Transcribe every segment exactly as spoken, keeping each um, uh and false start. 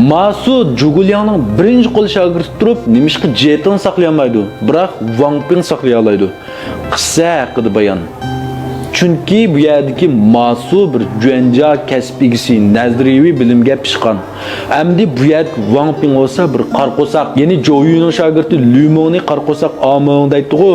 ماسۇ جۇگۇلياڭنىڭ بىرىنچى قول شاگىرتى تۇرۇپ، نېمىشقا جيېتىڭ ساقلىيالمايدۇ، بىراق ۋاڭ پىڭ ساقلىيالايدۇ؟ قىسسە ھەققىدە بايان. چۈنكى بۇ يەردىكى ماسۇ بىر جۈەنجيا كەسىپ ئىگىسى، نەزەرىيەۋى بىلىمگە پىشقان. ئەمدى بۇ يەردىكى ۋاڭ پىڭ بولسا بىر قارا قورساق، يەنى جويۈنىڭ شاگىرتى لۈ مۇڭنى قارا قورساق ئامىڭ دەيتتىغۇ.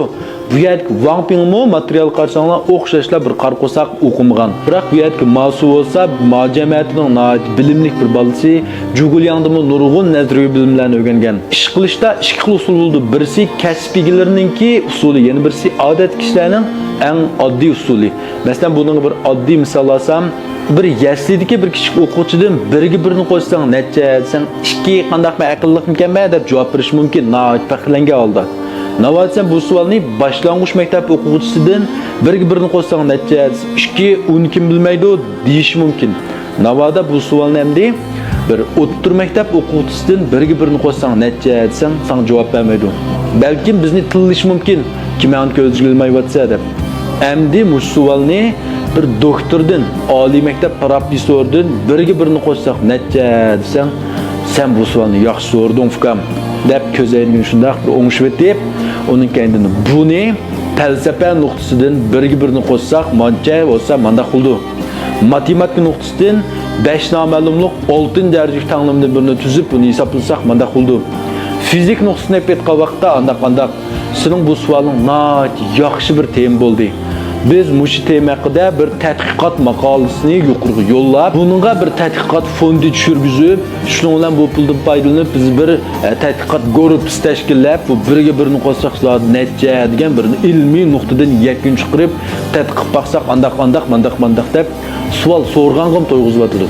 بۇ يەردىكى ۋاڭ پىڭمۇ ماتېرىيال قارىساڭلار ئوخشاشلا بىر قارا قورساق ئوقۇمىغان. بىراق بۇ يەردىكى ماسۇ بولسا ما جەمەتىنىڭ ناھايىتى بىلىملىك بىر بالىسى، جۇگۇلياڭدىمۇ نۇرغۇن نەزەرىيەۋى بىلىملەرنى ئۆگەنگەن. ئىش قىلىشتا ئىككى خىل ئۇسۇل بولىدۇ. بىرسى كەسىپ ئىگىلىرىنىڭكى ئۇسۇلى، يەنە بىرسى ئادەتتىكى كىشىلەرنىڭ ئەڭ ئاددىي ئۇسۇلى. مەسىلەن، بۇنىڭغا بىر ئاددىي مىسال ئالسام، بىر يەسلىدىكى بىر كىچىك ئوقۇغۇچىدىن بىرگە بىرنى قوشساڭ نەچچە دېسەڭ، ئىككى، قانداقمەن، ئەقىللىقمىكەنمەن دەپ جاۋاب بېرىشى مۇمكىن، ناھايىتى پەخىرلەنگەن ھالدا. ناۋادا سەن بۇ سوئالنى باشلانغۇچ مەكتەپ ئوقۇغۇچىسىدىن بىرگە بىرنى قوشساڭ نەچچە دېسە، ئىككى، ئۇنى كىم بىلمەيدۇ دېيىشى مۇمكىن. ناۋادا بۇ سوئالنى ئەمدى بىر ئوتتۇرا مەكتەپ ئوقۇغۇچىسىدىن بىرگە بىرنى قوشساڭ نەچچە دېسەڭ، ساڭا جاۋاب بەرمەيدۇ. بەلكىم بىزنى تىللىشى مۇمكىن، كىم ئاڭا كۆزگە ئىلمايۋاتسا دەپ. ئەمدى مۇشۇ سوئالنى بىر دوكتوردىن، ئالىي مەكتەپ پروفېسسورىدىن بىرگە بىرنى قوشساق نەچچە دېسەڭ، سەن بۇ سوئالنى ياخشى سورىدىڭ، ئۇكام، دەپ كۆز ئەينىگىنى شۇنداق بىر ئوڭشىۋېتىپ، ئۇنىڭ كەينىدىن بۇنى پەلسەپە نۇقتىسىدىن بىرگە بىرنى قوشساق مانچە بولسا مانداق بولىدۇ. ماتېماتىكا نۇقتىسىدىن بەش نامەلۇملۇق ئالتىنچى دەرىجىلىك تەڭلىمىدىن بىرنى تۈزۈپ، بۇنى ھېسابلىساق مانداق بولىدۇ. فىزىك نۇقتىسىدىن ئېلىپ ئېيتقان ۋاقىتتا ئانداق، ئانداق. سېنىڭ بۇ سوئالىڭ ناھايىتى ياخشى بىر تېما بولدى. بىز مۇشۇ تېما ھەققىدە بىر تەتقىقات ماقالىسىنى يۇقىرىغا يوللاپ، بۇنىڭغا بىر تەتقىقات فوندى چۈشۈرگۈزۈپ، شۇنىڭ بىلەن بۇ پۇلدىن پايدىلىنىپ، بىز بىر، ئە، تەتقىقات گۇرۇپپىسى تەشكىللەپ، بۇ بىرگە بىرنى قوشساق زادى نەچچە دېگەن بىر ئىلمىي نۇقتىدىن يەكۈن چىقىرىپ، تەتقىق قىلىپ باقساق، ئانداق، ئانداق، مانداق، مانداق دەپ سوئال سورىغانغىمۇ تويغۇزۇۋاتىدۇ.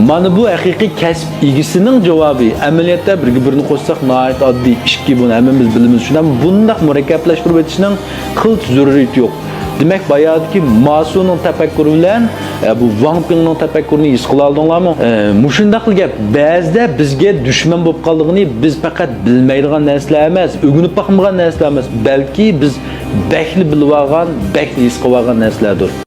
مانا بۇ ھەقىقىي كەسىپ ئىگىسىنىڭ جاۋابى. ئەمەلىيەتتە بىرگە بىرنى قوشساق ناھايىتى ئاددىي، ئىككى، بۇنى ھەممىمىز بىلىمىز، شۇنداق. بۇنداق مۇرەككەپلەشتۈرۈپ ئېيتىشنىڭ قىلچە زۆرۈرىيىتى يوق. دېمەك، بايادىكى ماسۇنىڭ تەپەككۇرى بىلەن، ئە، بۇ ۋاڭ پىڭنىڭ تەپەككۇرىنى ھېس قىلالىدىڭلارمۇ؟ ئە، مۇشۇنداقلا گەپ. بەزىدە بىزگە دۈشمەن بولۇپ قالىدىغىنى بىز پەقەت بىلمەيدىغان نەرسىلەر ئەمەس، ئۆگىنىپ باقمىغان نەرسىلەر ئەمەس، بەلكى بىز بەكلا بىلىۋالغان، بەكلا ھېس قىلىۋالغان نەرسىلەردۇر.